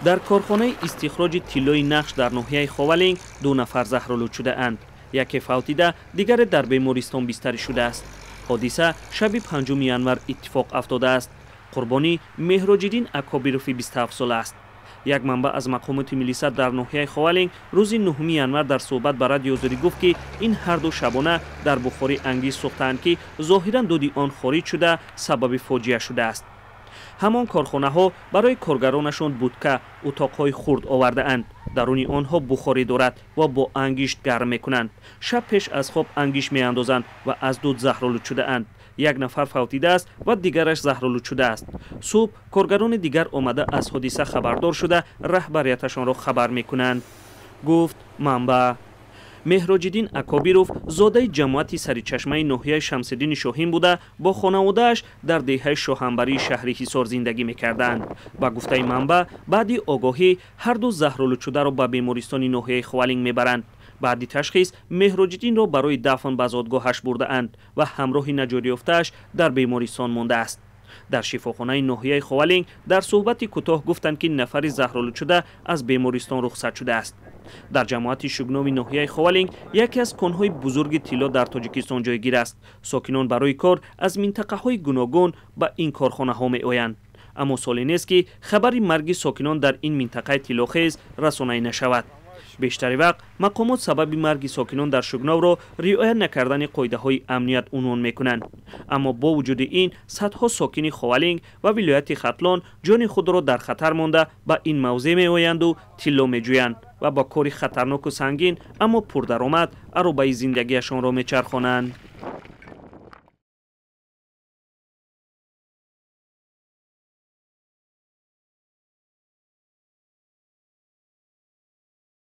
Дар корхонаи истихроҷи тиллои нақш дар ноҳияи Ховалинг 2 нафар заҳролуд шудаанд. Яке фавтида, дигаре дар бемористон бистарӣ шудааст. Ҳодиса шаби 5 январ иттифоқ афтодааст. Қурбонӣ Меҳроҷиддин Акобирови 27 сола аст. Як манбаъ аз мақомоти милиса дар ноҳияи Ховалинг рӯзи 9 январ дар суҳбат ба Радио Озодӣ гуфт, ки ин ҳарду шабона дар бухорӣ ангиз сӯхтаанд, ки зоҳиран дуди он хориҷ шуда сабаби фоҷиа шудааст. Ҳамон корхонаҳо барои коргаронашон будка, утоқҳои хурд овардаанд. Даруни онҳо бухорӣ дорад ва бо ангишт гарм мекунанд. Шаб пеш аз хоб ангишт меандозанд ва аз дуд заҳролуд шудаанд. Як нафар фавтидааст ва дигараш заҳролуд шудааст. Субҳ коргарони дигар омада аз ҳодиса хабардор шуда раҳбарияташонро хабар мекунанд, гуфт манбаъ. Меҳроҷиддин Акобиров зодаи ҷамоати Саричашмаи ноҳияи Шамсиддини Шоҳин буда, бо хонаводааш дар деҳаи Шоҳанбарии шаҳри Ҳисор зиндагӣ мекарданд. Ба гуфтаи манбаъ, баъди огоҳӣ ҳарду заҳролудшударо ба бемористони ноҳияи Ховалинг мебаранд. Баъди ташхис Меҳроҷиддинро барои дафн ба зодгоҳаш бурдаанд ва ҳамроҳи наҷотёфтааш дар бемористон мондааст. Дар шифохонаи ноҳияи Ховалинг дар суҳбати кӯтоҳ гуфтанд, ки нафари заҳролудшуда аз бемористон рухсат шудааст. Дар ҷамоати Шугнови ноҳияи Ховалинг яке аз конҳои бузурги тилло дар Тоҷикистон ҷойгир аст. Сокинон барои кор аз минтақаҳои гуногун ба ин корхонаҳо меоянд. Аммо соле нест, ки хабари марги сокинон дар ин минтақаи тиллохез расонаӣ нашавад. Бештари вақт мақомот сабаби марги сокинон дар Шугновро риоя накардани қоидаҳои амният унвон мекунанд. Аммо бо вуҷуди ин садҳо сокини Ховалинг ва вилояти Хатлон ҷони худро дар хатар монда ба ин мавзеъ меоянду тилло меҷӯянд ва ба кори хатарноку сангин, аммо пурдаромад аробаи зиндагиашонро мечархонанд.